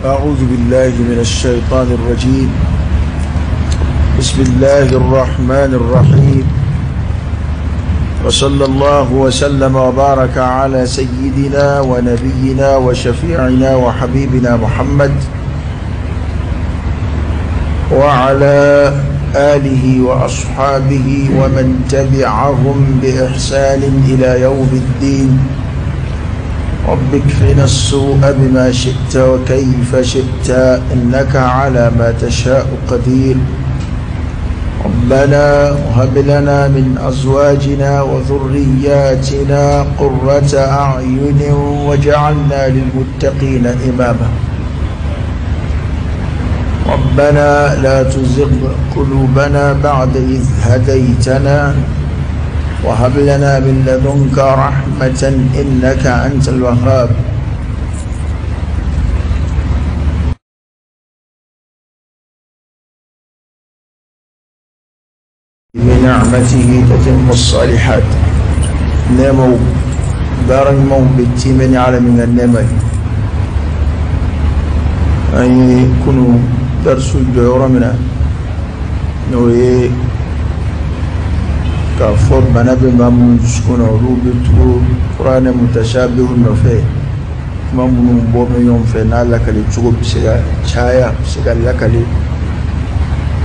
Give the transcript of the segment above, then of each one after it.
أعوذ بالله من الشيطان الرجيم. بسم الله الرحمن الرحيم. وصلى الله وسلم وبارك على سيدنا ونبينا وشفيعنا وحبيبنا محمد وعلى آله وأصحابه ومن تبعهم بإحسان إلى يوم الدين. رب اكفنا السوء بما شئت وكيف شئت إنك على ما تشاء قدير. ربنا هب لنا من أزواجنا وذرياتنا قرة أعين واجعلنا للمتقين إماما. ربنا لا تزغ قلوبنا بعد إذ هديتنا وهب لنا من لدنك رحمة إنك أنت الوهاب. بنعمته تتم الصالحات. نمو بارن مو بالتيمن على من النمل أي كنوا درس الجورمنا نوي k'a fɔ bana bɛ maa minnu dusukun na, olu bɛ tugu kuranɛ mutashabihu nɔfɛ, kuma minnu bɔ bɛ ɲɔgɔn fɛ n'a lakale cogo bɛ se ka caya, bɛ se ka lakale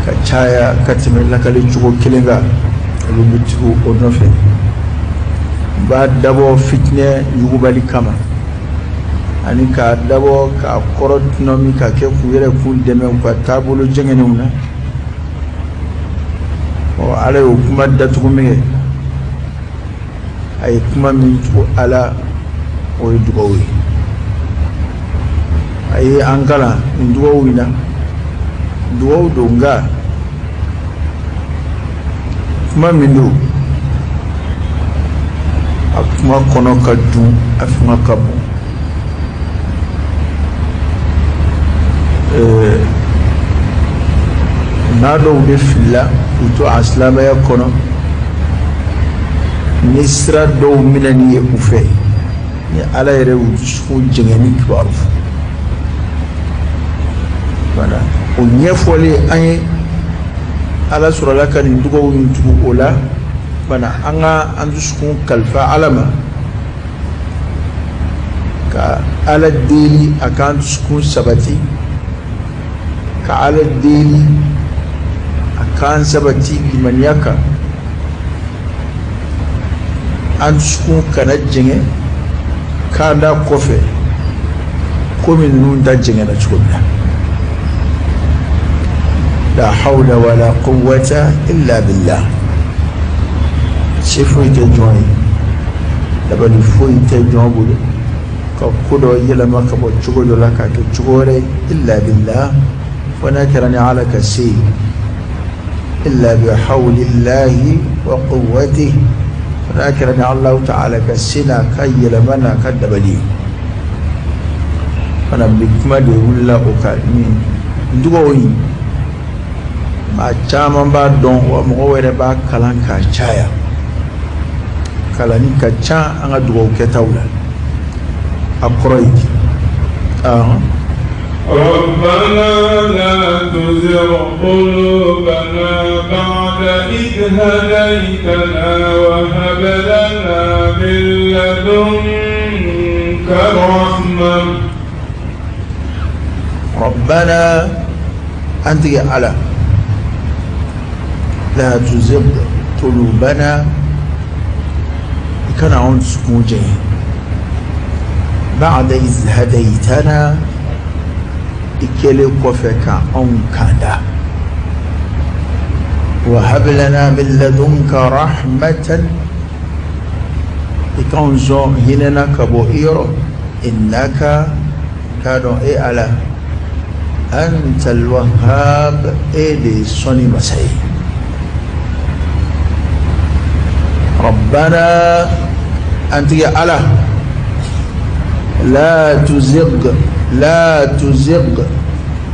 ka caya ka tɛmɛ lakale cogo kelen kan, olu bɛ tugu o nɔfɛ. U b'a dabɔ fitinɛ yugubali kama ani k'a dabɔ k'a kɔrɔ tɔnɔmi ka kɛ k'u yɛrɛ kun dɛmɛ u ka taabolo jɛngɛnenw na. Ala y'o kuma datugu min kɛ, a ye kuma min tugu ala, o ye dugawu ye. A ye an kalan nin dugawu in na, dugawu don, nka kuma min don, a kuma kɔnɔ ka dun, a fanga ka bon. N'a dɔw bɛ filila k'u to a silamɛya kɔnɔ ni sira dɔw minɛni ye u fɛ, ni ala yɛrɛ y'u dusukun jɛngɛ ni kibaru fɔ. Wala o ɲɛfɔlen an ye, ala sɔrɔla ka nin dugawu in tugu o la. Bana an ka an dusukun kalifa ala ma, ka ala deli a k'an dusukun sabati, ka ala deli a k'an sabati limaniya kan, an dusukun kana jɛngɛ k'an da kɔfɛ komi ninnu ta jɛngɛna cogo min na. La hawla wala quwwata illa billah. Se foyi tɛ jɔn ye, dabali foyi tɛ jɔn bolo ka ko dɔ yɛlɛma ka bɔ cogo dɔ la k'a kɛ cogo wɛrɛ, illa billah, fo n'a kɛra ni ala ka se ye. إلا بحول الله وقوته، فذاكر أن الله تعالى كسنا كي لمنا كدبلي. فأنا بكما دي ولا أكادمين دوين ما caman b'a dɔn wa mɔgɔ wɛrɛ b'a kalan k'a caya, kalanni ka ca an ka dugawu kɛtaw la. A kɔrɔ ye di? ربنا لا تزغ قلوبنا بعد إذ هديتنا وهب لنا من لدنك رحمة. ربنا أنت يا الله لا تزغ قلوبنا كان عون سكوجين بعد إذ هديتنا ikele kɔfɛ ka anw kanda. Wa hab lana min ladunka rahmatan, i k'anw sɔn hinɛ na ka bɔ i yɔrɔ. Innaka, k'a dɔn e ala, antal wahhab, e de ye sɔnni masa ye. Rabbana, an tigi ala, la tuzigh, la tuzigh.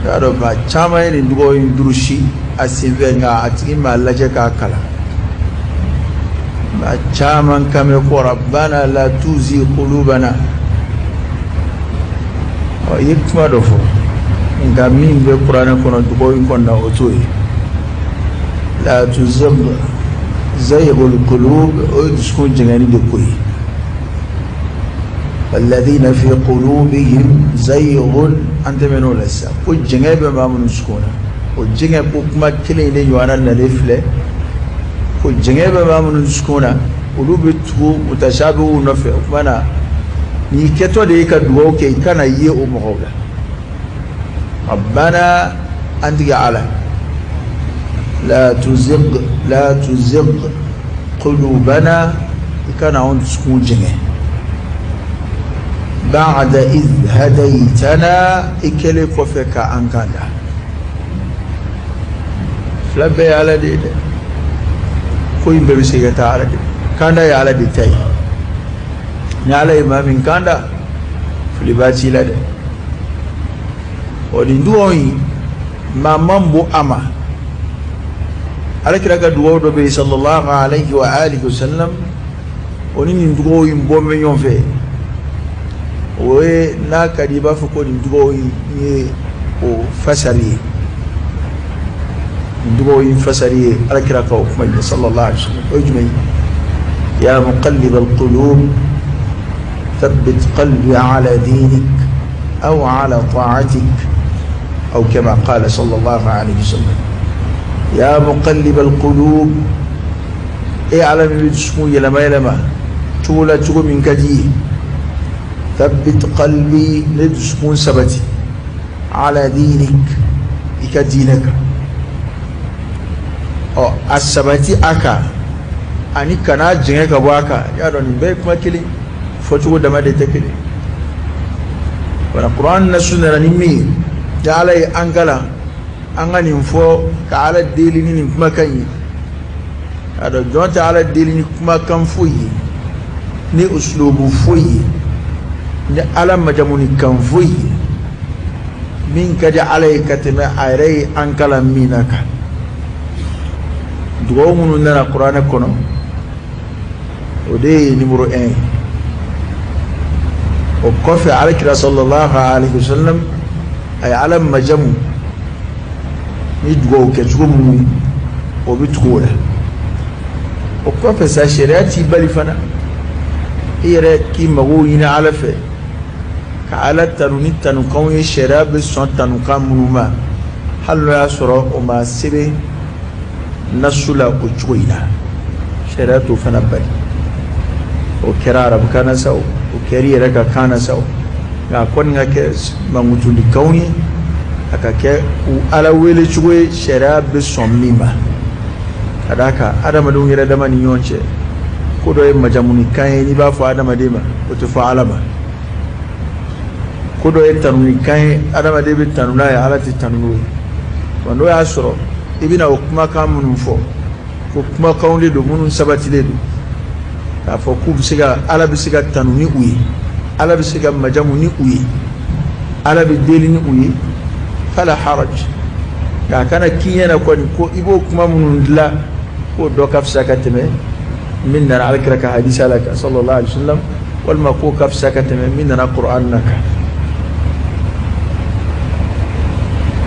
Y'a dɔn maa caman ye nin dugawu in durusi a senfɛ, nka a tigi m'a lajɛ k'a kalan. Maa caman kan bɛ ko rabbana la tuzigh qulubana. Ɔ, i ye kuma dɔ fɔ, Nka min bɛ kuranɛ kɔnɔ dugawu in kɔnɔna o t'o ye. La tuzigh zayghul qulub, o ye dusukun jɛngɛni de ko ye. Walladhina fi qulubihim zayghun, an tɛmɛn'o la sisan ko jɛngɛ bɛ maa minnu dusukun na, o jɛngɛ ko kuma kelen in de ɲɔgɔnna nalen filɛ ko jɛngɛ bɛ maa minnu dusukun na, olu bɛ tugu mutashabihuw nɔfɛ. O tuma na n'i kɛtɔ de ye ka dugawu kɛ, i kana ye o mɔgɔw la. Rabbana, an tigi Ala, la tuzigh la tuzigh qulubana, i kana anw dusukun jɛngɛ. Ba'da idh hadaytana, i kɛlen kɔfɛ ka an kan da. Fila bɛɛ ye Ala de ye dɛ, ko in bɛɛ bɛ se ka taa Ala de kanda ye, Ala de ta ye. Ni Ala ye maa min kanda, filiba t'i la dɛ. O nin dugawu in maa man bon a ma. Ala kira ka dugawu dɔ bɛ yen sallallahu alayhi wa alihi wa sallam, o ni nin dugawu in bɔ bɛ ɲɔgɔn fɛ. O ye n'a ka di i b'a fɔ ko nin dugawu in ye o fasari ye, nin dugawu in fasari ye ala kira ka o kuma ye sallallahu alaihi wa sallam. O ye jumɛn ye? Ya muqallib alqulub thabbit qalbi ala dinik aw ala ta'atik aw kama qala sallallahu alaihi wa sallam. Ya muqallib alqulub, e ala min bɛ dusukun yɛlɛma yɛlɛma cogo la cogo min ka di i ye, thabbit qalbi, ne dusukun sabati, ala dinik, i ka diinɛ kan. Ɔ a sabati a kan ani kana jɛngɛ ka bɔ a kan. I y'a dɔn nin bɛɛ ye kuma kelen, fɔcogo dama de tɛ kelen. Wala Kuran nasu nana ni min ye, ni Ala ye an kalan an ka nin fɔ ka Ala deli ni nin kumakan ye. A dɔn jɔn tɛ Ala deli ni kumakan foyi ye, ni usulubu foyi ye, ni Ala majamuni kan foyi ye min ka di Ala ye ka tɛmɛ a yɛrɛ ye an kalan min na kan. Dugawu minnu nana kuranɛ kɔnɔ, o de ye numéro 1 ye. O kɔfɛ Ala kira sallallahu alaihi wasallam a ye Ala majamu ni dugawu kɛcogo minnu ye, o bɛ tugu o la. O kɔfɛ sa, sariya t'i bali fana i yɛrɛ k'i mago ɲini Ala fɛ ka Ala tanu ni tanukanw ye, sariya bɛ sɔn tanukan minnu ma, hali n'o y'a sɔrɔ o ma sɛbɛn nasu la o cogo in na, sariya t'o fana bali. O kɛra arabukan na sa o, o kɛra i yɛrɛ ka kan na sa o, nka a kɔni ka kɛ mankutulikanw ye, a ka kɛ u Ala wele cogo ye sariya bɛ sɔn min ma. Ka d'a kan adamadenw yɛrɛ dama ni ɲɔgɔn cɛ, ko dɔ ye majamunikan ye n'i b'a fɔ adamaden ma, o tɛ fɔ Ala ma. Ko dɔ ye tanunikan ye, adamaden bɛ tanu n'a ye, Ala tɛ tanu n'o ye. Wa n'o y'a sɔrɔ i bɛna o kumakan minnu fɔ, ko kumakanw de don minnu sabatilen don k'a fɔ k'u bɛ se ka Ala bɛ se ka tanu ni u ye, Ala bɛ se ka majamu ni u ye, Ala bɛ deli ni u ye, fala haraj. Nka a kana k'i ɲɛna kɔni ko i b'o kuma minnu dilan k'o dɔ ka fisa ka tɛmɛ min nana Ala kira ka hadisa la kan sallallahu alaihi wa sallam, walima k'o ka fisa ka tɛmɛ min nana Qur'an na kan.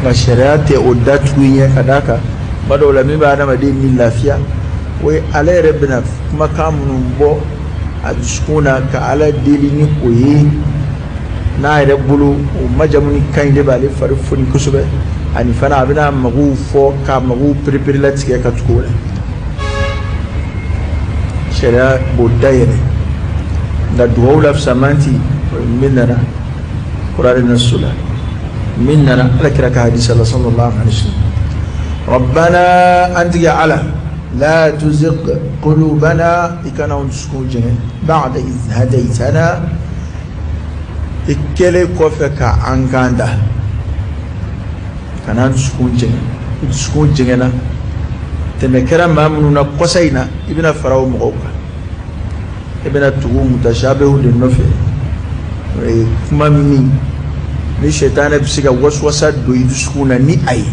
Nka sariya tɛ o datugu i ɲɛ, ka d'a kan tuma dɔw la min bɛ adamaden ni lafiya, o ye ale yɛrɛ bɛna kumakan minnu bɔ a dusukun na ka Ala deli ni o ye, n'a yɛrɛ bolo o majamuni kan in de b'ale fari foni kosɛbɛ, ani fana a bɛna magow fɔ k'a magow pereperelatigɛ ka tugu o la. Sariya b'o dayɛlɛ. Nka dugawu la fisamanti, o ye min nana Kuranɛ nasu la, min nana Ala kira ka hadisa la sallallahu alaihi wa sallam. Rabbana, an tigi Ala, la tuzigh qulubana, i kana anw dusukun jɛngɛ, ba'da idh hadaytana, i kɛlen kɔfɛ ka an kan da, kana dusukun jɛngɛ. I dusukun jɛngɛna, tɛmɛ kɛra maa minnu na kɔsa in na, i bɛna fara o mɔgɔw kan, i bɛna tugu mutashabihu de nɔfɛ. O ye kuma min ni sɛtanɛ bɛ se ka waswasa don i dusukun na ni a ye,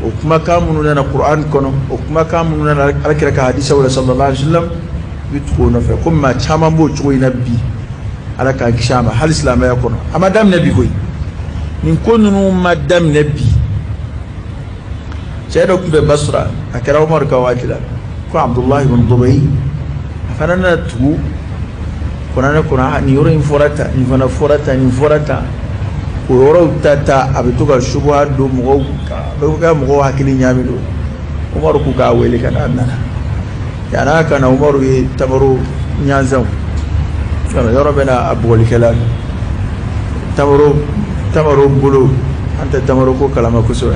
o kumakan minnu nana Qur'an kɔnɔ, o kumakan minnu nana Ala kira ka hadisaw la sallallahu alaihi wa sallam, i bɛ tugu o nɔfɛ. Komi maa caman b'o cogo in na bi, Ala k'an kisi a ma, hali silamɛya kɔnɔ a ma daminɛ bi koyi. Nin ko ninnu ma daminɛ bi. Cɛ dɔ tun bɛ Basra, a kɛra Umaru ka waati la, ko Abdullahi ibn Dubai. A fana nana tugu kuranɛ kɔnɔ, nin yɔrɔ in fɔra tan, nin fana fɔra tan, nin fɔra tan. O yɔrɔw ta ta, a bɛ to ka subuha don mɔgɔw, a bɛ ka mɔgɔw hakili ɲaami don. Umaru k'u k'a wele ka na, a nana. Yan'a ka na, Umaru ye tamaro ɲanzanw yɔrɔ bɛ na a bugɔlikɛla tamaro bolo. An tɛ tamaro ko kalama kosɛbɛ,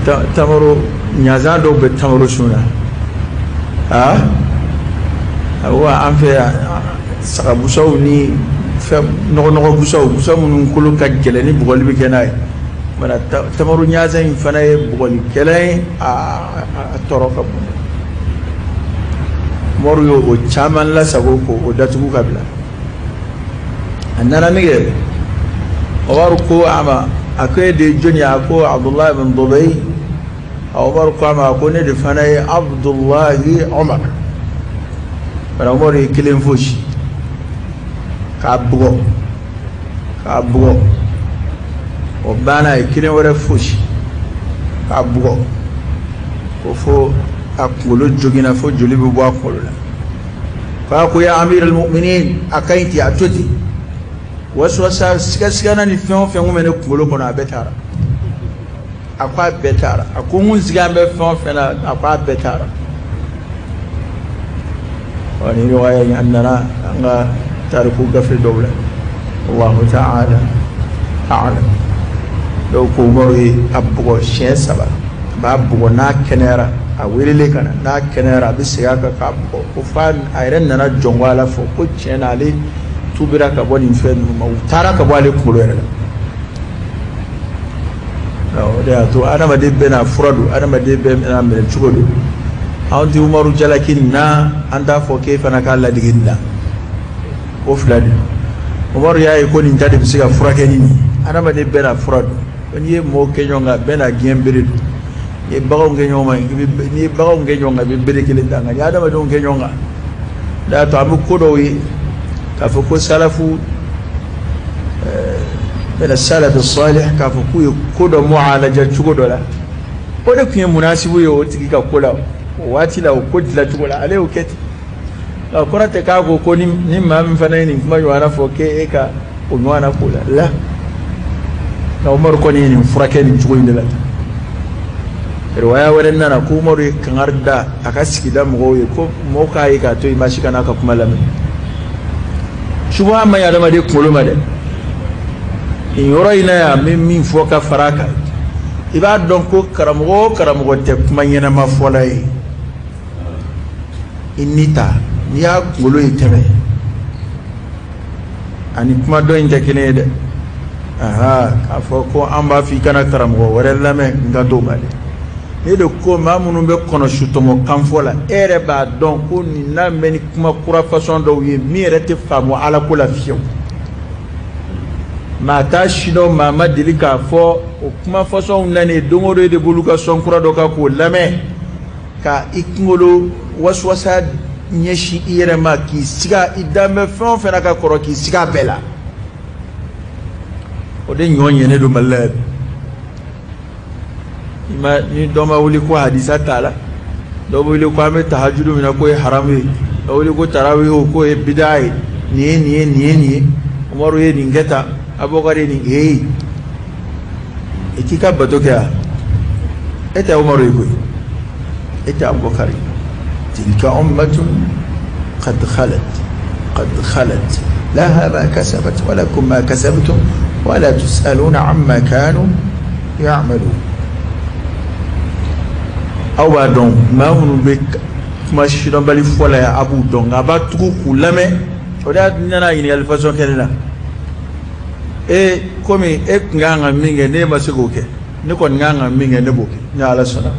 nka tamaro ɲanzan dɔw bɛ tamaro sun na. Awɔ, an fɛ yan sagabusaw ni fɛn nɔgɔ busaw, busa minnu kolo ka gɛlɛn ni bugɔli bɛ kɛ n'a ye. Mana tamaro ɲanzan in fana ye bugɔlikɛla ye, a tɔɔrɔ ka bon. Umaru y'o caman lasago k'o datugu ka bila. A nana min kɛ, Umaru ko a ma, a ko e de ye jɔn ye? A ko Abdullahi bin Dubai. Umaru ko a ma, a ko ne de fana ye Abdullahi Umar. Bari Umaru ye kelen fosi k'a bugɔ, k'a bugɔ. O banna, a ye kelen wɛrɛ fosi k'a bugɔ, ko fo a kunkolo joginna, fo joli bɛ bɔ a kunkolo la. K'a ko ya amir al-mu'minin, a ka ɲi ten, a to ten. Waswasa sigasigana ni fɛn o fɛn kun bɛ ne kunkolo kɔnɔ, a bɛɛ taara. A ko a bɛɛ taara. A ko n kun sigilen bɛ fɛn o fɛn na, a ko a bɛɛ taara. Ɔ, nin riwaya in, a nana an ka tariku gafe dɔw la. Allahu ta'ala a'lam. Dɔw ko Umaru ye a bugɔ siɲɛ 3. A b'a bugɔ, n'a kɛnɛyara, a welelen ka na, n'a kɛnɛyara, a bɛ segin a kan k'a bugɔ, ko f'a a yɛrɛ nana jɔnko Ala fɔ ko tiɲɛ na ale tubira ka bɔ nin fɛn ninnu ma, u taara ka bɔ ale kunkolo yɛrɛ la. O de y'a to adamaden bɛɛ n'a fura don, adamaden bɛɛ n'a minɛ cogo don. Anw tɛ Umaru jalaki nin na, an t'a fɔ k'e fana k'a ladege nin na. O fila de. Umaru y'a ye ko nin ta de bɛ se ka furakɛ ni nin ye. Adamaden bɛɛ n'a fura don. N'i ye mɔgɔw kɛ ɲɔgɔn kan, bɛɛ n'a gɛn bere don. N'i ye baganw kɛ ɲɔgɔn kan, n'i ye baganw kɛ ɲɔgɔn kan, i bɛ bere kelen ta. Nka n'i ye adamadenw kɛ ɲɔgɔn kan, o de y'a to an bɛ ko dɔw ye k'a fɔ ko salafu bɛna salafu salih, k'a fɔ k'u ye ko dɔ mualaja cogo dɔ la, o de tun ye munasibu ye o tigi ka ko la o waati la, o ko dilan cogo la, ale y'o kɛ ten. Nka kɔrɔ tɛ k'a ko ko ni maa min fana ye nin kuma ɲɔgɔnna fɔ k'e ka o ɲɔgɔnna ko la la. Nka Umaru kɔni ye nin furakɛ nin cogo in de la. Riwaya wɛrɛ nana ko Umaru ye kangari da a ka sigida mɔgɔw ye ko mɔgɔw k'a ye k'a to yen, maa si kana a ka kuma lamɛn. Subuha ma ɲi adamaden kunkolo ma dɛ. Nin yɔrɔ in na yan, n bɛ min fɔ ka fara a kan, i b'a dɔn ko karamɔgɔ o karamɔgɔ tɛ kuma ɲɛnama fɔla ye. I ni ta, n'i y'a kunkolo ye tɛmɛ, ani kuma dɔ in tɛ kelen ye dɛ. Aha, k'a fɔ ko an b'a fɔ i kana karamɔgɔ wɛrɛ lamɛn, n ka t'o ma dɛ. Ne de ko maa minnu bɛ kɔnɔsutɔmɔ kan fɔ la, e yɛrɛ b'a dɔn ko nin n'a mɛn ni kuma kura fasɔn dɔw ye min yɛrɛ tɛ faamu Ala ko la fiyewu. Maa t'a si dɔn, maa ma deli k'a fɔ o kuma fasɔnw nanen don o don, e de b'olu ka sɔn kura dɔ kan k'o lamɛn, ka i kunkolo wasuwasa ɲɛsin i yɛrɛ ma, k'i siga i dan bɛ fɛn o fɛn na ka kɔrɔ, k'i siga a bɛɛ la. O de ɲɔ ɲɛnen don Mali la yɛrɛ. Ni dɔ ma wuli ko hadisa t'a la, dɔ bɛ wuli ko an bɛ tahajudu min na k'o ye haramu ye, dɔ bɛ wuli ko tarawihu k'o ye bida ye, nin ye nin ye nin ye nin ye, Umaru ye nin kɛ tan, Abubakar ye nin kɛ. Ee, i t'i ka bato kɛ yan, e tɛ Umaru ye koyi, e tɛ Abubakar ye. Tilka ummatun qad khalat, qad khalat laha ma kasabat wa lakum ma kasabtum wa la tusaluna amma kanu ya'malun. Aw b'a dɔn maa minnu bɛ kuma sidɔnbali fɔ la yan, a b'u dɔn, nka a b'a tugu k'u lamɛn. O de y'a to n nana ɲininkali fasɔn kɛ ne la. E komi e tun kan ka min kɛ, ne ma se k'o kɛ, ne kɔni kan ka min kɛ, ne b'o kɛ ni Ala sɔnna.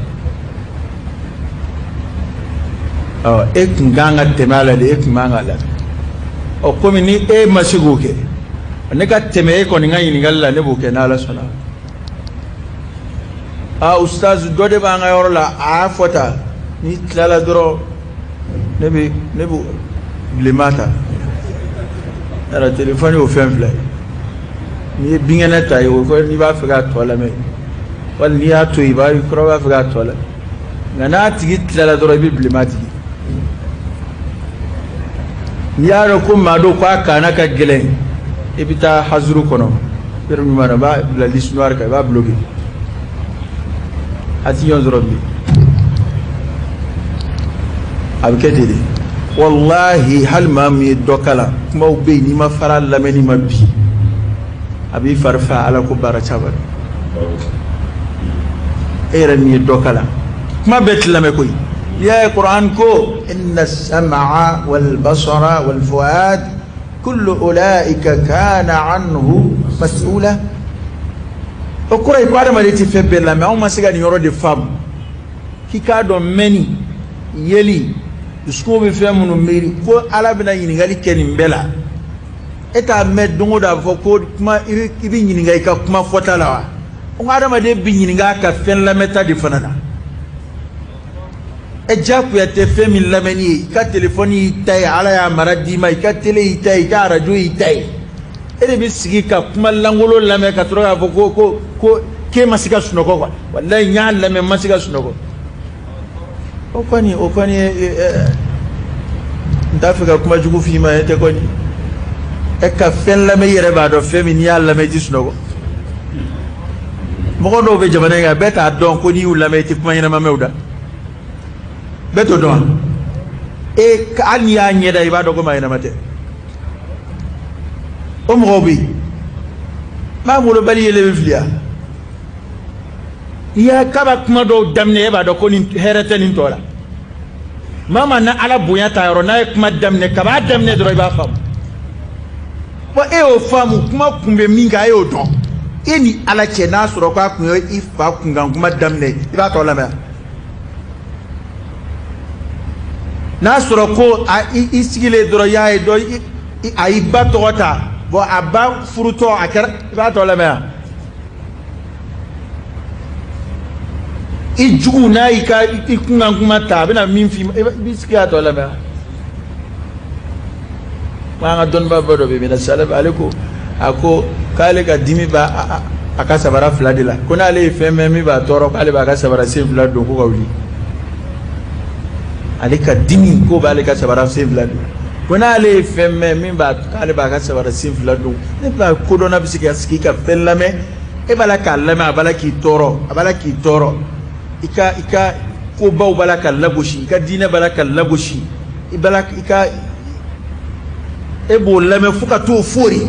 Ɔ, e tun kan ka tɛmɛ a la de, e tun man ka lamɛn. Ɔ, komi ni e ma se k'o kɛ, ne ka tɛmɛ e kɔni ka ɲininkali la, ne b'o kɛ ni Ala sɔnna. Aa, ustaz dɔ de b'an ka yɔrɔ la, a y'a fɔ tan, n'i tilala dɔrɔn ne bɛ bilenman ta. Yala telefɔni y'o fɛn fila ye. N'i ye binkɛnɛ ta ye o kɔrɔ n'i b'a fɛ k'a tɔ lamɛn, wali n'i y'a to yen i b'a kɔrɔ b'a fɛ k'a tɔ lamɛn. Nka n'a tigi tilala dɔrɔn i bɛ bilenman tigi. N'i y'a dɔn ko maa don k'a kana ka gɛlɛn, i bɛ taa hazuru kɔnɔ yɔrɔ min na i b'a bila liste noire kan, i b'a bloquer. A ti ɲɔgɔn sɔrɔ bilen. A bɛ kɛ ten de. Walahi hali maa min ye dɔ kalan, kumaw bɛ yen n'i ma fara lamɛnni ma bi, a b'i fari fa ala ko baara caman. E yɛrɛ min ye dɔ kalan, kuma bɛɛ ti lamɛn koyi. N'i y'a ye Kuran ko inna as-sam'a wal basara wal fu'ad kullu ulaika kana anhu mas'ula. O kɔrɔ ye ko adamaden tɛ fɛn bɛɛ lamɛn. Anw ma se ka nin yɔrɔ de faamu. K'i k'a dɔn mɛnni, yeli, dusukun bɛ fɛn minnu miiri ko ala bɛna ɲininkali kɛ nin bɛɛ la. E t'a mɛn don o don a bɛ fɔ ko kuma i bɛ ɲininka i ka kuma fɔta la wa? Ko adamaden bɛ ɲininka a ka fɛn lamɛnta de fana na. E diyagoya tɛ fɛn min lamɛnni ye. I ka telefɔni y'i ta ye, ala y'a mara d'i ma, i ka tele y'i ta ye, i ka arajo y'i ta ye. E de bɛ sigi ka kuma lankolon lamɛn ka sɔrɔ k'a fɔ ko ko ko k'e ma se ka sunɔgɔ quoi. Walayi n y'a lamɛn n ma se ka sunɔgɔ. O kɔni ye n t'a fɛ ka kuma jugu f'i ma, e tɛ kɔni. E ka fɛn lamɛn i yɛrɛ b'a dɔn fɛn min n'i y'a lamɛn i ti sunɔgɔ. Mɔgɔ dɔw bɛ jamana in kan, bɛɛ t'a dɔn ko n'i y'u lamɛn i tɛ kuma ɲɛnama mɛn u da. Bɛɛ t'o dɔn wa? E hali n'i y'a ɲɛda i b'a dɔn ko maa ɲɛnama tɛ. O mɔgɔw bɛ yen. Maa molobali yɛlɛ bɛ fili ya. N'i y'a k'a b'a kuma dɔw daminɛ e b'a dɔn ko nin hɛrɛ tɛ nin tɔ la. Maa maa na ala bonya ta yɔrɔ n'a ye kuma daminɛ kab'a daminɛ dɔrɔn i b'a faamu. Wa e y'o faamu kuma kun bɛ min kan e y'o dɔn. E ni ala cɛ n'a sɔrɔ k'a kun ye i fa kunkan kuma daminɛ i b'a tɔ lamɛn. N'a sɔrɔ ko a i sigilen dɔrɔn i y'a ye dɔn a y'i ba tɔgɔ ta, bon a ba furutɔ a kɛra, i b'a tɔ lamɛn. I jugu n'a y'i ka i kunkan kuma ta a bɛna min f'i ma i b'i sigi k'a tɔ lamɛn. An ka dɔnnibaaba dɔ bɛ yen salaf, ale ko a ko k'ale ka dimi b'a a ka sabara fila de la, ko n'ale ye fɛn mɛn min b'a tɔɔrɔ k'ale b'a ka sabara sen fila don ko ka wuli. Ale ka dimi ko b'ale ka sabara sen fila don, ko n'ale ye fɛn mɛn min b'a k'ale b'a ka sabara sen fila don. Ne b'a kodɔnna bɛ se ka sigi ka fɛn lamɛn, e b'a la k'a lamɛn a b'a la k'i tɔɔrɔ, a b'a la k'i tɔɔrɔ. I ka kobaw b'a la ka lagosi, i ka diinɛ b'a la ka lagosi, i b'a la i ka e b'o lamɛn fo ka t'o fori,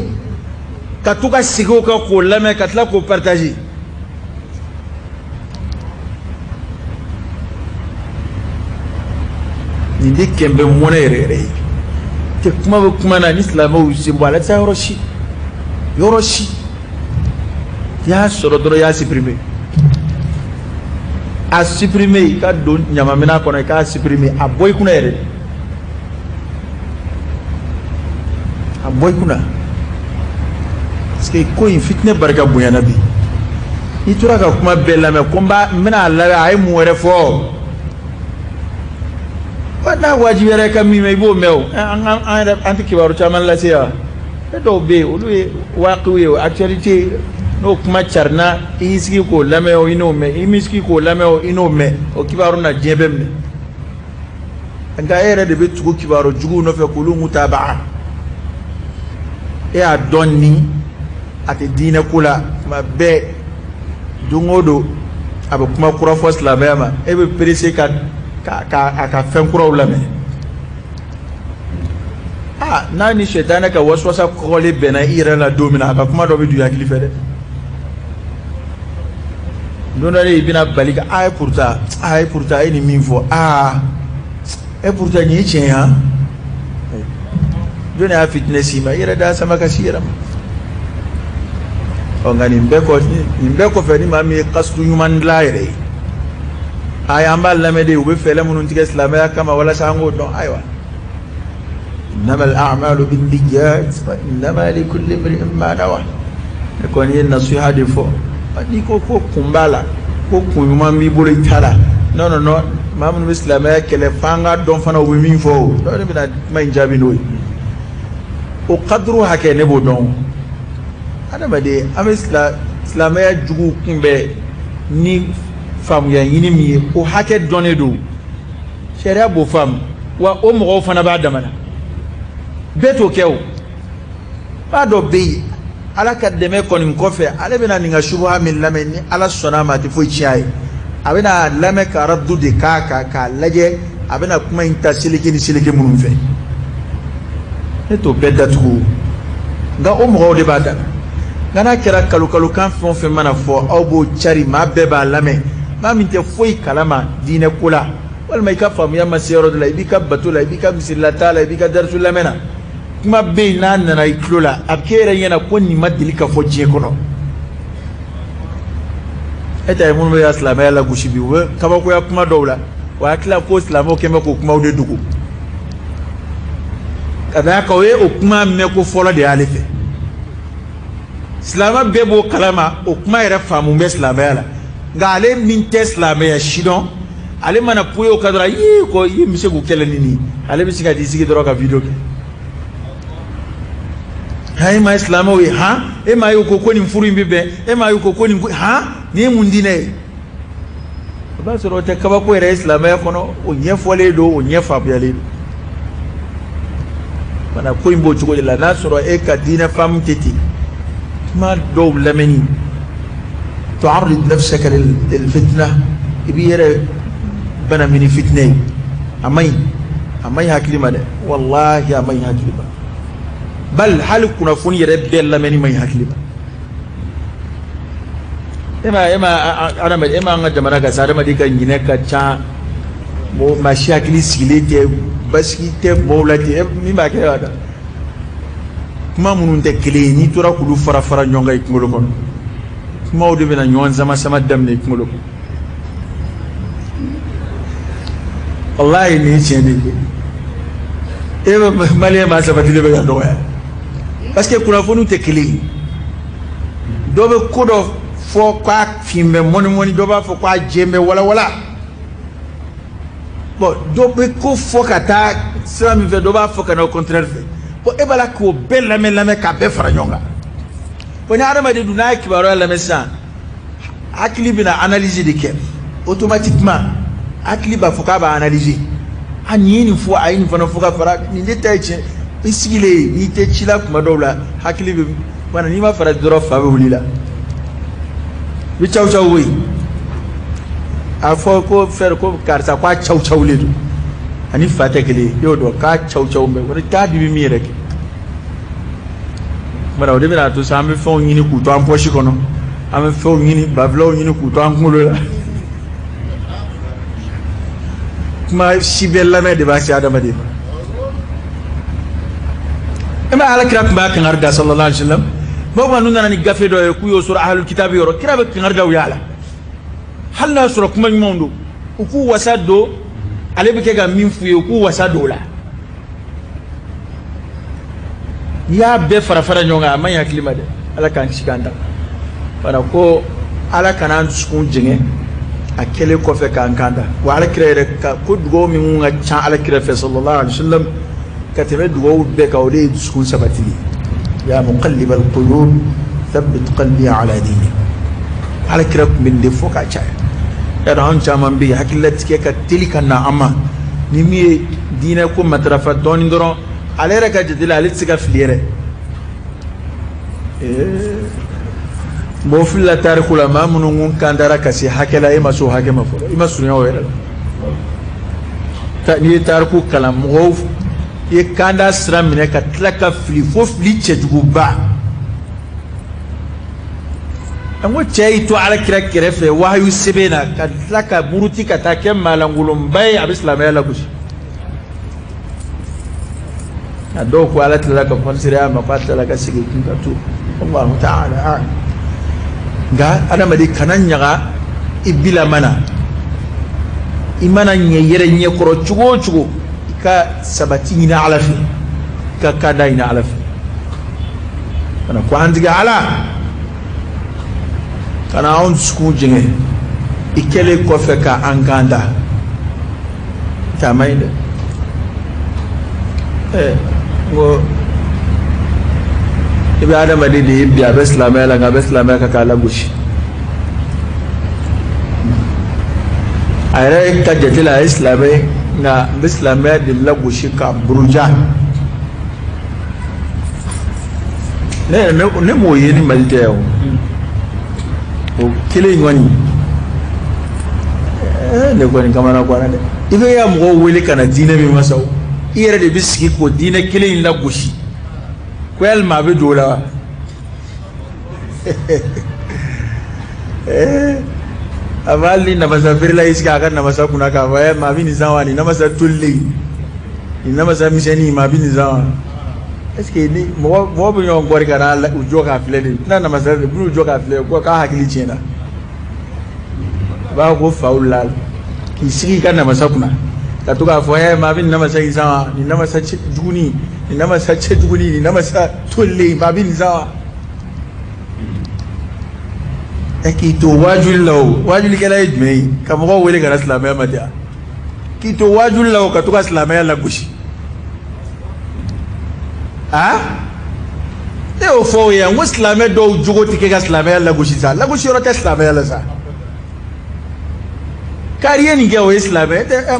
ka to ka sigi o kan k'o lamɛn ka tila k'o partager. Nin de kɛn bɛ mɔnɛ yɛrɛ yɛrɛ ye. Tɛ kuma bɛ kuma na ni silamɛw y'u sen bɔ a la, tɛ taa yɔrɔ si, yɔrɔ si. I y'a sɔrɔ dɔrɔn i y'a supprimer. A supprimer i ka don ɲamamina kɔnɔ i k'a supprimer, a bɔ i kunna yɛrɛ. A bɔ i kunna. Parce que ko in fitinɛ barika bonyana bi. N'i tora ka kuma bɛɛ lamɛn ko n bɛna a lamɛn a ye mun wɛrɛ fɔ. Wa n'a wajibi yɛrɛ ka min mɛn i b'o mɛn o. An yɛrɛ an tɛ kibaru caman lase wa. E dɔw bɛ yen olu ye waaqiw ye, actualité n'o kuma carinna i y'i sigi k'o lamɛn o i n'o mɛn, i m'i sigi k'o lamɛn o i n'o mɛn, o kibaru na diɲɛ bɛɛ minɛ. Nka e yɛrɛ de bɛ tugu kibaru juguw nɔfɛ k'olu mutaba'a. E y'a dɔn ni a tɛ diinɛ ko la tuma bɛɛ, don o don a bɛ kuma kura fɔ silamɛya ma, e bɛ pressé ka a ka fɛn kuraw lamɛn. Aa n'a ni sɛtanɛ ka waswasa kɔgɔlen bɛnna i yɛrɛ la don min na, a ka kuma dɔ bɛ don i hakili fɛ dɛ. Don dɔ de i bɛna bali ka a ye pourtant a ye pourtant e ni min fɔ aa e pourtant nin ye tiɲɛ ye han. Jɔn y'a fitinɛ s'i ma, i yɛrɛ da sama ka s'i yɛrɛ ma. Ɔ nka nin bɛɛ kɔfɛ ni maa min ye kasudu ɲuman dilan a yɛrɛ ye, ayi an b'a lamɛn de, u bɛ fɛɛrɛ minnu tigɛ silamɛya kama walasa an k'o dɔn. Ayiwa, innama al-a'malu bin-niyyat wa innama likulli imri'in ma nawa. Ne kɔni ye nasiha de fɔ. N'i ko ko kun b'a la, ko kun ɲuman b'i bolo i ta la, non non non, maa minnu bɛ silamɛya kɛlɛ f'an k'a dɔn fana u bɛ min fɔ o, dɔw de bɛna kuma in jaabi n'o ye. O kaduru hakɛ ne b'o dɔn. Adamaden an bɛ silamɛya juguw kunbɛn ni faamuya ɲini min ye, o hakɛ dɔnnen don, sariya b'o faamu, wa o mɔgɔw fana b'a dama na. Bɛɛ t'o kɛ o. Maa dɔ bɛ yen, Ala ka dɛmɛ kɔni kɔfɛ, ale bɛna nin ka subuha min lamɛn, ni Ala sɔnna a ma, a tɛ foyi tiɲɛ a ye. A bɛna lamɛn ka radu de k'a kan k'a lajɛ, a bɛna kuma in ta seleke ni seleke minnu fɛ. Ne t'o bɛɛ datugu, nka o mɔgɔw de b'a datugu. Nka n'a kɛra kalo kalo kan fɛn o fɛn mana fɔ, aw b'o cari, maa bɛɛ b'a lamɛn. Maa min tɛ foyi kalama diinɛ ko la, walima i ka faamuya ma se yɔrɔ dɔ la, i b'i ka bato la, i b'i ka misirilata la, i b'i ka darisu lamɛn na, kuma bɛ yen n'a nana i tulo la, a bɛ k'e yɛrɛ ɲɛna ko nin ma deli ka fɔ diɲɛ kɔnɔ. E ta ye minnu bɛ ka silamɛya lagosi bi, u bɛ kabakoya kuma dɔw la, o hakili la ko silamɛw kɛn bɛ k'o kumaw de dogo. Ka d'a kan o ye o kuma mɛn ko fɔlɔ de y'ale fɛ. Silamɛ bɛɛ b'o kalama, o kuma yɛrɛ faamu bɛ silamɛya la. Nka ale min tɛ silamɛya si dɔn, ale mana poye o kan dɔrɔn, yii ko i bɛ se k'u kɛlɛ ni nin ye, ale bɛ se ka t'i sigi dɔrɔn ka video kɛ. Han, e ma ye silamɛw ye, han, e ma ye u ko ko nin furu in bɛ bɛn, e ma ye u ko ko nin, han, nin ye mun diinɛ ye? O b'a sɔrɔ o tɛ kabako yɛrɛ ye silamɛya kɔnɔ, o ɲɛfɔlen don, o ɲɛ faamuyalen don. Mana ko in b'o cogo de la, n'a sɔrɔ e ka diinɛ faamu tɛ ten, kuma dɔw lamɛnni, tu'arrid nafsaka lil fitna, i b'i yɛrɛ banamini fitinɛ ye. A man ɲi, a man ɲi hakili ma dɛ, walahi a man ɲi hakili ma. Bal hali kunnafoni yɛrɛ bɛɛ lamɛnni man ɲi hakili ma. E ma adamaden, e ma an ka jamana ka sa, adamaden ka ɲinɛ ka ca, mɔgɔ maa si hakili sigilen tɛ, basigi tɛ mɔgɔw la ten, min b'a kɛ ka kuma minnu tɛ kelen ye, n'i tora k'olu fara fara ɲɔgɔn kan i kunkolo kɔnɔ, kumaw de bɛna ɲɔgɔn sama sama daminɛ i kunkolo kɔnɔ. Walahi nin ye tiɲɛ de ye. E bɛ maliyɛn maa sabatilen bɛ ka dɔgɔya, parce que kunnafoniw tɛ kelen ye. Dɔ bɛ ko dɔ fɔ k'a fin bɛ mɔni mɔni, dɔ b'a fɔ k'a jɛ bɛ walawala. Bon, dɔ bɛ ko fɔ ka taa sira min fɛ, dɔ b'a fɔ ka na au contraire fɛ. Bon, e b'a la k'o bɛɛ lamɛn lamɛn k'a bɛɛ fara ɲɔgɔn kan. Bon, ni hadamaden dun n'a ye kibaruya lamɛn sisan, hakili bɛna analyse de kɛ automatiquement. Hakili b'a fɔ k'a b'a analyser. A nin ye nin fɔ, a ye nin fana fɔ ka fara nin de ta ye tiɲɛ. I sigilen n'i tɛ ci la kuma dɔw la, hakili bɛ wala n'i ma fara dɔrɔn fa bɛ wuli la. I bɛ caw caw koyi. A fɔ ko fɛn ko karisa k'a caw cawlen don, ani fa tɛ kelen ye, i y'o dɔn k'a caw caw bɛ o t'a dimi min yɛrɛ kɛ. Mara o de bɛna to sa, an bɛ fɛnw ɲini k'u to an pɔsi kɔnɔ, an bɛ fɛnw ɲini, bafilaw ɲini k'u to an kunkolo la. Kuma si bɛɛ lamɛn de b'a se adamaden ma. E ma Ala kira tun b'a kangari da sallallahu alaihi wa sallam, mɔgɔ minnu nana ni gafe dɔ ye k'u y'o sɔrɔ ahlul kitabi yɔrɔ, kira bɛ kangari da u y'a la. Hali n'a sɔrɔ kuma ɲumanw don, u k'u wasa don, ale bɛ kɛ ka min f'u ye, u k'u wasa don o la. N'i y'a bɛɛ fara fara ɲɔgɔn kan, a man ɲi hakili ma dɛ. Ala k'an kisi k'an ta. Wala ko Ala kana an dusukun jɛngɛ a kɛlen kɔfɛ k'an kan da. Wa Ala kira yɛrɛ ka ko dugawu min ka ca Ala kira fɛ sallallahu alaihi wa sallam ka tɛmɛ dugawu bɛɛ kan, o de ye dusukun sabatili. Ya muqallibal qulub thabbit qalbi ala dinik. Ala kira tun bɛ nin de fɔ k'a caya. Yadɔ anw caman bɛ yen, hakililatigɛ ka teli ka na an ma. Ni min ye diinɛ ko matarafa dɔɔnin dɔrɔn, ale yɛrɛ ka jate la ale tɛ se ka fili yɛrɛ. Mɔgɔ filila tariku la, maa minnu kun kan dara ka se hakɛ la, e ma se o hakɛ ma fɔlɔ, i ma surunya o yɛrɛ la. N'i ye tariku kalan, mɔgɔw i ye kanda sira minɛ ka tila ka fili fo fili cɛjuguba. An ko cɛ y'i to Ala kira kɛrɛfɛ wahayu sɛbɛn na ka tila ka muruti ka taa kɛ maalankolonba ye, a bɛ silamɛya lagosi. A dɔw ko Ala tilala ka fɔnsereya ma, k'a tilala ka segin kun ka to. Allahu ta'ala a'lam. Nka adamaden kana ɲaga i bilama na, i mana ɲɛ yɛrɛ ɲɛkɔrɔ cogo o cogo, i ka sabati ɲini Ala fɛ, i ka kanda ɲini Ala fɛ. Kana ko an tigi Ala kana anw dusukun jɛngɛ i kɛlen kɔfɛ ka an kan da. Taama ye dɛ. N ko I bɛ adamaden de ye bi a bɛ silamɛya la nka a bɛ silamɛya kan k'a lagosi. A yɛrɛ ka jate la a ye silamɛ ye nka n bɛ silamɛya de lagosi k'a buruja. Ne yɛrɛ ne m'o ye ni Mali tɛ yan o. O kelen in kɔni ne kɔni kamana ganna dɛ. I bɛ ka mɔgɔw wele ka na diinɛ min ma sa o, i yɛrɛ de bɛ sigi k'o diinɛ kelen in lagosi. Ko yalima a bɛ don o la wa? A b'a hali ni namasa feerela y'i sigi a ka namasa kunna k'a fɔ maa bɛ nin san wa, nin namasa tolilen, nin namasa misɛnnin, maa bɛ nin san wa? Est ce que ni mɔgɔ mɔgɔ bɛ ɲɔgɔn kɔri ka na u jɔ k'a filɛ de, tɛna namasa de, u bɛn'u jɔ k'a filɛ ko k'a hakili tiɲɛna. A b'a fɔ ko faw la k'i sigi i ka namasa kunna ka to k'a fɔ maa bɛ nin namasa in san wa, nin namasa juguni, nin namasa cɛjuguni, nin namasa tolilen, maa bɛ nin san wa? Ɛ k'i to waajuli la o, waajulikɛla ye jumɛn ye ka mɔgɔw wele ka na silamɛya ma diya? K'i to waajuli la o ka to ka silamɛya lagosi. A ne y'o fɔ o ye yan, n ko silamɛ dɔw jogo tɛ kɛ ka silamɛya lagosi sa, lagosi yɔrɔ tɛ silamɛya la sa. Kari ye nin kɛ o ye silamɛ tɛ,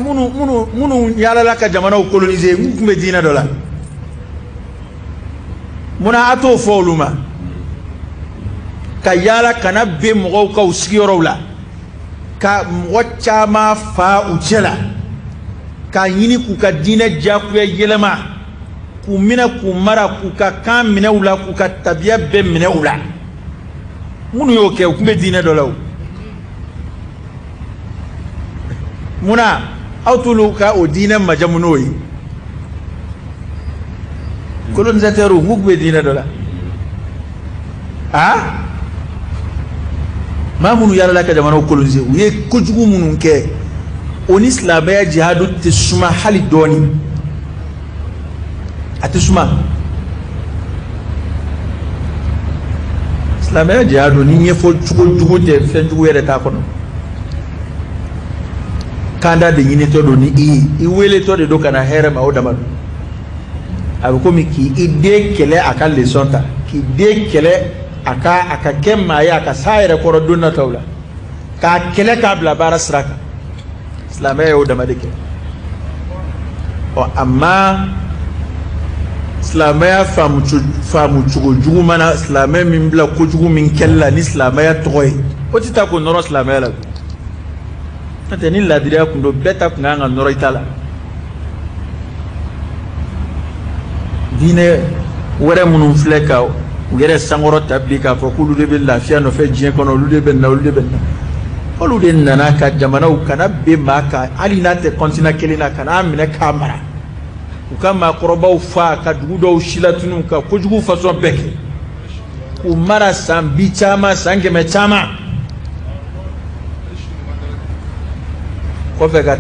minnu yaalala ka jamanaw coloniser, n tun bɛ diinɛ dɔ la. Munna a t'o fɔ olu ma? Ka yaala kana bin mɔgɔw ka u sigiyɔrɔw la, ka mɔgɔ caman fa u cɛ la, k'a ɲini k'u ka diinɛ diyagoya yɛlɛma, k'u minɛ k'u mara, k'u ka kan minɛ u la, k'u ka tabiya bɛɛ minɛ u la. Minnu y'o kɛ u tun bɛ diinɛ dɔ la o. Munna aw t'olu ka o diinɛ majamu n'o ye? Colonisateur k'u tun bɛ diinɛ dɔ la. A maa minnu yaalala ka jamanaw coloniser, u ye kojugu minnu kɛ, o ni silamɛya jihadu tɛ suma hali dɔɔni, a tɛ suma. Silamɛya jihadu ni ɲɛfɔ cogo jugu tɛ, fɛn jugu yɛrɛ t'a kɔnɔ. Kanda de ɲinitɔ don ni i ye, i weletɔ de don ka na hɛrɛ ma, o dama don. A bɛ komi k'i den kɛlɛ a ka leçon ta, k'i den kɛlɛ a ka kɛ maa ye, a ka s'a yɛrɛ kɔrɔ don nataw la, k'a kɛlɛ k'a bila baara sira kan. Silamɛya y'o dama de kɛ. Ɔ amma silamɛya faamu cogo jugu mana silamɛ min bila kojugu min kɛli la ni silamɛya tɔgɔ ye, o tɛ taa k'o nɔrɔ silamɛya la. N'o tɛ ni laadiriya kun don, bɛɛ ta kun kan ka nɔrɔ i ta la. Diinɛ wɛrɛ minnu filɛ ka u yɛrɛ sankɔrɔ ta bi k'a fɔ k'olu de bɛ lafiya nɔfɛ diɲɛ kɔnɔ, olu de bɛ na, olu de bɛ na, olu de nana ka jamanaw kana bin maa kan, hali n'a tɛ continent kelen na, ka n'a minɛ k'a mara, u ka maakɔrɔbaw fa, ka dugu dɔw silatunu, ka kojugu fasɔn bɛɛ kɛ, k'u mara san bi caman, san 100 caman kɔfɛ, ka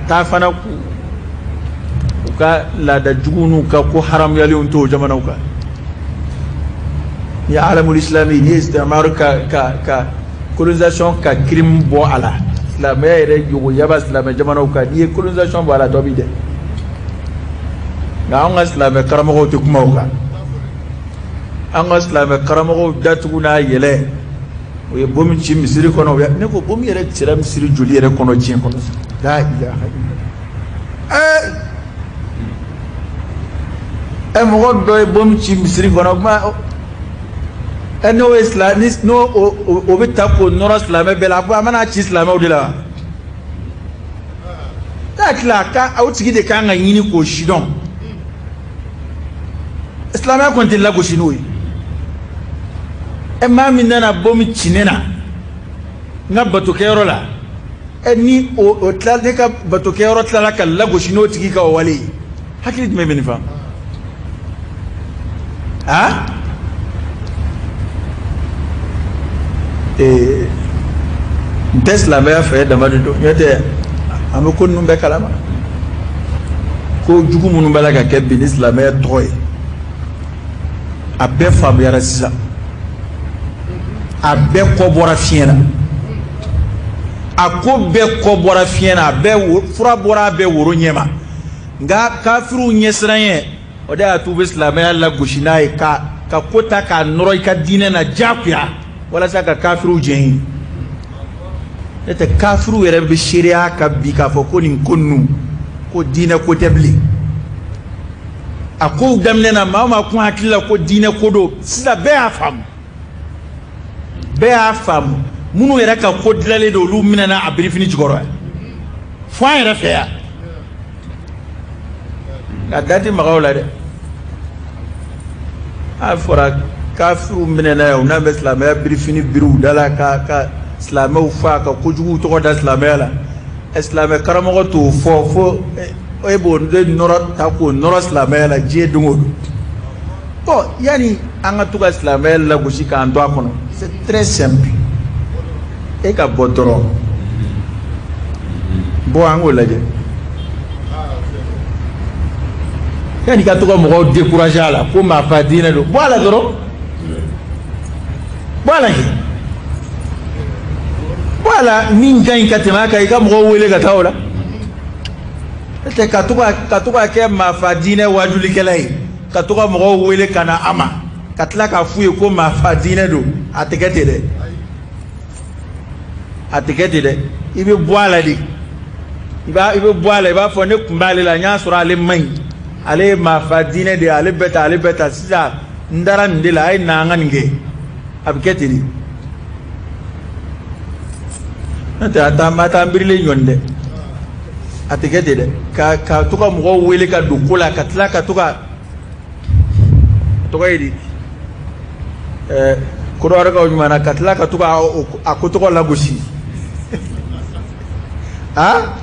taa fana k'u u ka laada jugu n'u ka ko haramuyalenw to o jamanaw kan. Ni alamul islami, ni istimar ka colonisation ka crime bɔ a la, silamɛya yɛrɛ yogoyaba silamɛ jamanaw kan, n'i ye colonisation bɔ a la, tɔ bi dɛ. Nka anw ka silamɛ karamɔgɔw tɛ kuma o kan. An ka silamɛ karamɔgɔw datugu n'a yɛlɛ, o ye bomi ci misiri kɔnɔ. Ne ko bomi yɛrɛ cira misiri joli yɛrɛ kɔnɔ diɲɛ kɔnɔ? La ilaha illallah. Mɔgɔ dɔ ye bomi ci misiri kɔnɔ, kuma n'o ye silamɛ, n'o o bɛ ta k'o nɔrɔ silamɛ bɛɛ la, a mana ci silamɛw de la wa? Ne hakili la ka o tigi de kan ka ɲini k'o sidɔn. Silamɛya kɔni tɛ lagosi n'o ye. Maa min nana bomi ci ne na n ka batokɛyɔrɔ la, ni o tila ne ka batokɛyɔrɔ tilala ka lagosi n'o tigi ka o wale ye, hakili jumɛn bɛ nin fa? A n tɛ silamɛya fɛ dama de don, n'o tɛ an bɛ ko ninnu bɛɛ kalama. Ko jugu minnu b'a la ka kɛ bi ni silamɛya tɔgɔ ye, a bɛɛ faamuyara sisan, a bɛɛ kɔ bɔra fiɲɛ na, a ko bɛɛ kɔ bɔra fiɲɛ na, a bɛɛ fura bɔra a bɛɛ woro ɲɛma. Nka kafiriw ɲɛsiran ye, o de y'a to u bɛ silamɛya lagosi n'a ye ka ka ko ta k'a nɔrɔ i ka diinɛ na diyagoya walasa ka kafiriw jɛn ye. Ne tɛ kafiriw yɛrɛ bɛ seereya ka bi k'a fɔ ko nin ko ninnu ko diinɛ ko tɛ bilen. A kow daminɛ na maa o maa kun hakili la ko diinɛ ko don, sisan bɛɛ y'a faamu, bɛɛ y'a faamu. Minnu yɛrɛ ka ko dilanlen don, olu minɛna a birifini jukɔrɔ fo an yɛrɛ fɛ yan. Nka da tɛ maga o la dɛ. A fɔra kafiriw minɛna yan, u n'a bɛ silamɛya birifini biri u da la ka silamɛw fa, ka kojuguw tɔgɔ da silamɛya la. Silamɛ karamɔgɔ t'o fɔ fo e b'o de nɔrɔ ta k'o nɔrɔ silamɛya la diɲɛ don o don. Bon, yanni an ka to ka silamɛya lagosi k'an to a kɔnɔ, c'est très simple. E ka bɔ dɔrɔn, bɔ an k'o lajɛ. Yanni ka to ka mɔgɔw décourager a la ko maa fa diinɛ don, bɔ a la dɔrɔn, bɔ a la kɛ, bɔ a la min ka ɲi ka tɛmɛ a kan, i ka mɔgɔw wele ka taa o la. N'o tɛ ka to ka kɛ maa fa diinɛ waajulikɛla ye, ka to ka mɔgɔw wele ka na a ma, ka tila k'a f'u ye ko maa fa diinɛ don, a tɛ kɛ ten dɛ, a tɛ kɛ ten dɛ. I bɛ bɔ a la de, i bɛ bɔ a la, i b'a fɔ ne tun b'ale la, n y'a sɔrɔ ale man ɲi, ale ye maa fa diinɛ de ye, ale bɛ tan, ale bɛ tan, sisan n dara nin de la, a ye na an ka nin kɛ. A bɛ kɛ ten de. N'o tɛ a t'an birilen ɲɔni dɛ, a tɛ kɛ ten dɛ. Ka to ka mɔgɔw wele ka don ko la, ka tila ka to ka tɔgɔ ye di kodɔwɛrɛkaw ɲuman na, ka tila ka to ka a ko tɔgɔ lagosi. Ah,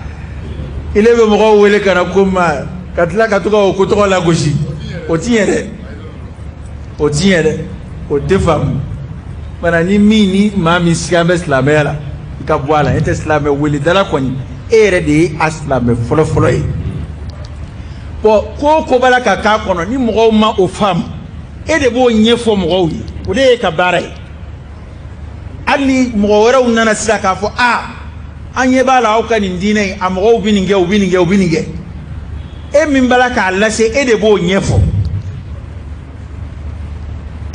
ile bɛ mɔgɔw wele ka na ko ma, ka tila ka to ka o ko tɔgɔ lagosi, o ti ɲɛ dɛ, o ti ɲɛ dɛ, o tɛ faamu. Mana ni min ni maa min siga bɛ silamɛya la, i ka bɔ a la. E tɛ silamɛ weledala kɔni, e yɛrɛ de ye a silamɛ fɔlɔfɔlɔ ye. Bɔn, ko o ko b'a la ka k'a kɔnɔ, ni mɔgɔw ma o faamu, e de b'o ɲɛfɔ mɔgɔw ye, o de ye ka baara ye. Hali ni mɔgɔ wɛrɛw nana sisan k'a fɔ a an ɲɛ b'a la aw ka nin diinɛ in, a mɔgɔw bɛ nin kɛ, u bɛ nin kɛ, u bɛ nin kɛ, e min b'a la k'a lase, e de b'o ɲɛfɔ,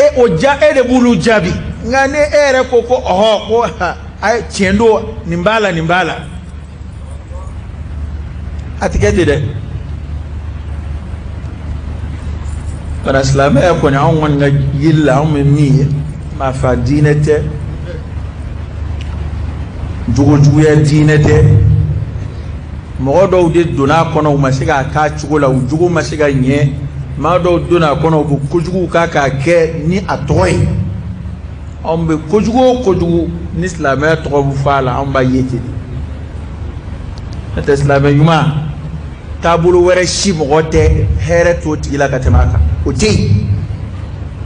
e o ja, e de b'olu jaabi. Nka ni e yɛrɛ ko ko ɔhɔ, ko a ye tiɲɛ don, nin b'a la, nin b'a la, a tɛ kɛ ten dɛ. Bari silamɛya kɔni, anw kɔni ka yeli la, anw bɛ min ye, maa fa diinɛ tɛ, jogojuguya diinɛ tɛ. Mɔgɔ dɔw de donna a kɔnɔ, u ma se k'a k'a cogo la, u jogo ma se ka ɲɛ. Maa dɔw donna a kɔnɔ, u bɛ kojugu k'a kɛ ni a tɔgɔ ye. Anw bɛ kojugu o kojugu ni silamɛya tɔgɔ bɛ fɔ a la, anw b'a ye ten de. N'o tɛ silamɛ ɲuman taabolo wɛrɛ si mɔgɔ tɛ hɛrɛ t'o tigi la ka tɛmɛ a kan, o tɛ yen.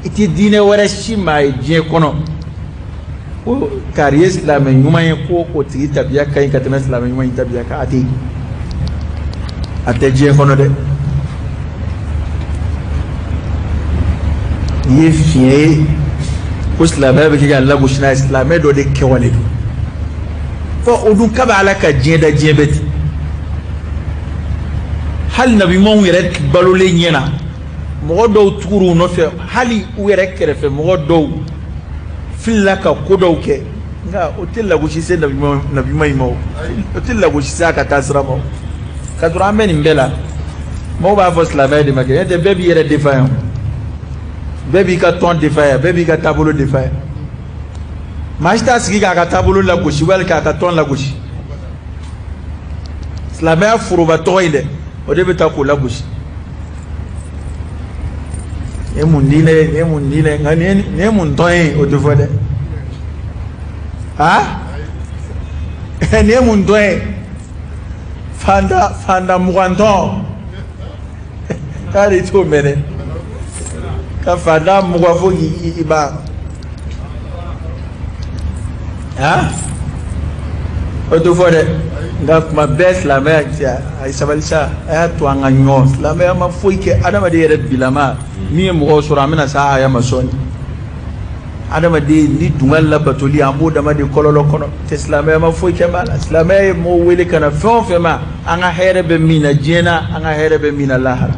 I tɛ diinɛ wɛrɛ si maa ye diɲɛ kɔnɔ ko kari ye silamɛ ɲuman ye ko o tigi tabiya ka ɲi ka tɛmɛ silamɛ ɲuman in tabiya kan, a tɛ yen, a tɛ diɲɛ kɔnɔ dɛ. N'i ye fiɲɛ ye ko silamɛya bɛ kɛ ka lagosi n'a ye, silamɛ dɔ de kɛwale don. Fɔ o dun k'a bɛ Ala ka diɲɛ da diɲɛ bɛɛ ten. Hali nabiɲumanw yɛrɛ balolen ɲɛna, mɔgɔ dɔw tugura u nɔfɛ, hali u yɛrɛ kɛrɛfɛ mɔgɔ dɔw filila ka ko dɔw kɛ, nka o tɛ lagosi se nabiɲuman in ma, o tɛ lagosi se a ka taa sira ma o. Ka sɔrɔ an bɛ nin bɛɛ la, mɔgɔw b'a fɔ silamɛya de ma kɛ, n'o tɛ bɛɛ b'i yɛrɛ defa yan, bɛɛ b'i ka tɔn defa yan, bɛɛ b'i ka taabolo defa yan. Maa si t'a sigi k'a ka taabolo lagosi wali k'a ka tɔn lagosi. Silamɛya foroba tɔgɔ in dɛ, o de bɛ taa k'o lagosi. Nin ye mun diinɛ ye, nin ye mun diinɛ ye, nka nin ye mun tɔn ye, o tɛ fɔ dɛ. Ah, nin ye mun tɔn ye, fanda mugan tɔn, k'ale t'o mɛn dɛ, ka fanda mugan fo k'i ban. Ah, o tɛ fɔ dɛ. Nka kuma bɛɛ silamɛya cɛ, a ye sabali sa, a y'a to an ka ɲɔgɔn. Silamɛya ma foyi kɛ adamaden yɛrɛ bilama min ye mɔgɔw sɔrɔ, an bɛna s'a aya ma sɔɔni. Adamaden ni dunga labatoli, an b'o dama de kɔlɔlɔ kɔnɔ. Tɛ silamɛya ma foyi kɛ maa la. Silamɛya ye mɔgɔw wele ka na fɛn o fɛn ma, an ka hɛrɛ bɛ min na diɲɛ na, an ka hɛrɛ bɛ min na lahara.